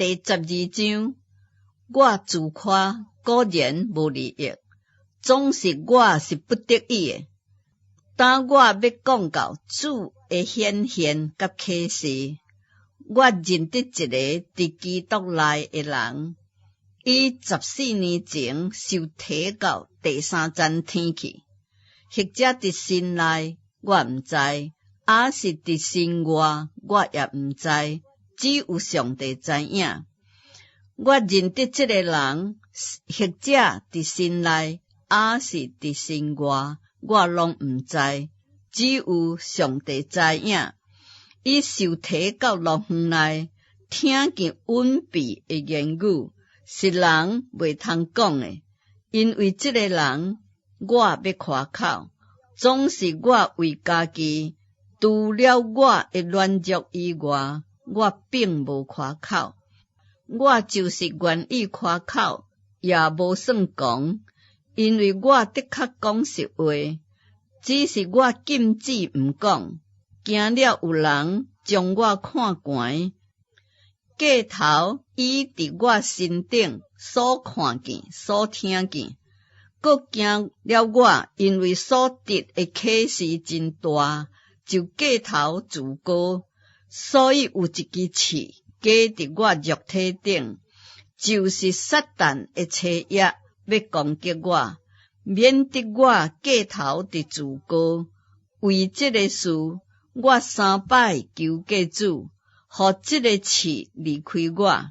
第12章，我自誇果然無利益，總是我是不得已的。當我欲講到主的顯現佮啟示，我認得一个佇基督內的人，伊14年前受提到第三層天去，或者佇身內，我毋知，抑是佇身外，我也毋知，只有上帝知影。我認得這个人，或者佇身內，抑是佇身外，我攏毋知，只有上帝知影。伊受提到樂園內，聽見隱秘的言語，是人袂通講的。因為這个人，我欲誇口，總是我為家己，除了我的軟弱以外，我並無誇口。我就是願意誇口，也無算狂，因為我的確講實話，只是我禁止毋講，驚了有人將我看懸。過頭伊佇我身頂所看見、所聽見，閣驚了我，因為所得的啟示真大，就過頭自高，所以有一支刺加佇我肉體頂，就是撒旦的邪壓，欲攻擊我，免得我過頭佇自高。為這个事，我三擺求過主，予這个刺離開我。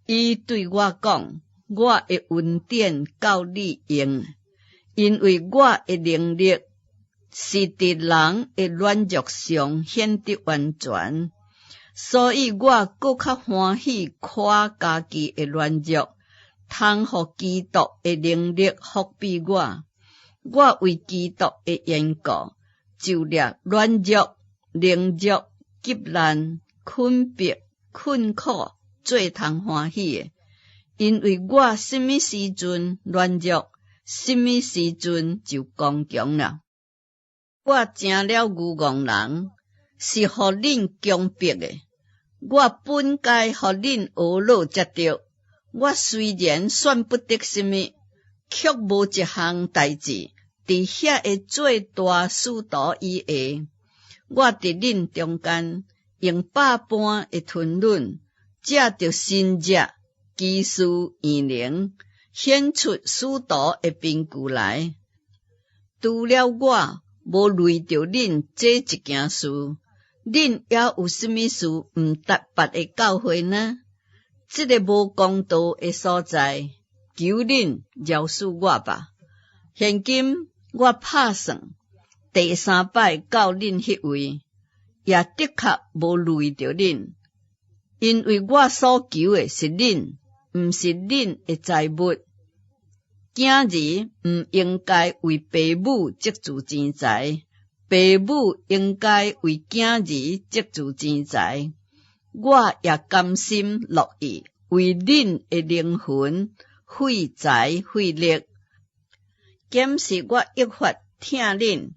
伊對我講：我的恩典夠你用，因為我的能力是佇人的軟弱上顯得完全。所以我閣較歡喜誇家己的軟弱，通予基督的能力覆庇我。我為基督的緣故，就掠軟弱、凌辱、急難、困迫、困苦，做通歡喜的。因為我啥物時陣軟弱，啥物時陣就剛強了。我成了愚戇人，是予恁強迫的。我本該予恁懊惱才對。我雖然算不得啥物，卻無一項代誌佇遐个做大使徒以下。我佇恁中間用百般的吞忍，藉著神蹟、奇事、異能，顯出使徒的憑據來。除了我無累著恁這一件事，恁猶有啥物事毋達別的教會呢？這个無公道的所在，求恁饒恕我吧。現今我拍算第三擺到恁彼位，也的確無累著恁，因為我所求的是恁，毋是恁的財物。囝兒毋應該為爸母積聚錢財，爸母應該為囝兒積聚錢財。我也甘心樂意為恁的靈魂費財費力。敢是我越發疼恁，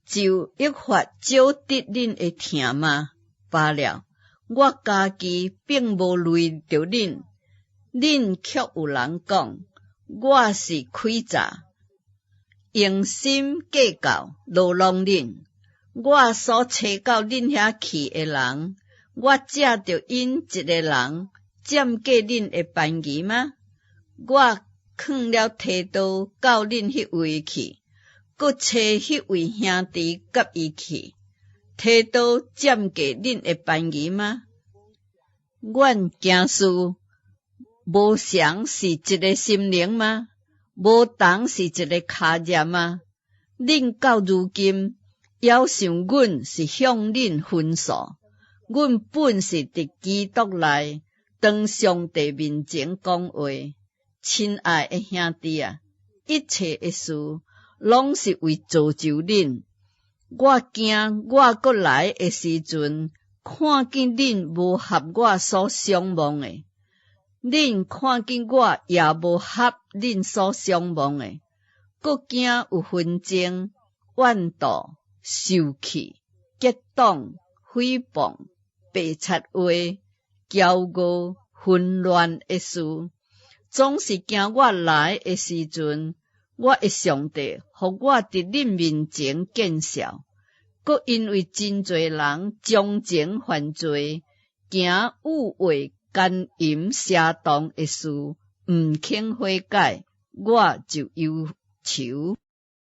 就越發少得恁的疼嗎？罷了，我家己並無累著恁，恁卻有人講我是詭詐，用心計較牢籠恁。我所差到恁遐去的人，我藉著𪜶一个人佔過恁的便宜嗎？我囥了提多到恁彼位去，閣差彼位兄弟佮伊去，提多佔過恁的便宜嗎？阮行事無常是一个心靈嗎？無同是一个跤跡嗎？恁到如今猶想阮是向恁申訴？阮本是佇基督內當上帝面前講話。親愛的兄弟啊，一切的事攏是為造就恁。我驚我閣來的時陣，看見恁無合我所想望的，恁看見我也無合恁所想望的，閣驚有紛爭、怨妒、受氣、結黨、誹謗、白賊話、驕傲、紛亂的事，總是驚我來的時陣，我的上帝予我佇恁面前見笑，閣因為真濟人將前犯罪，行欲話姦淫邪蕩的事，毋肯悔改，我就憂愁。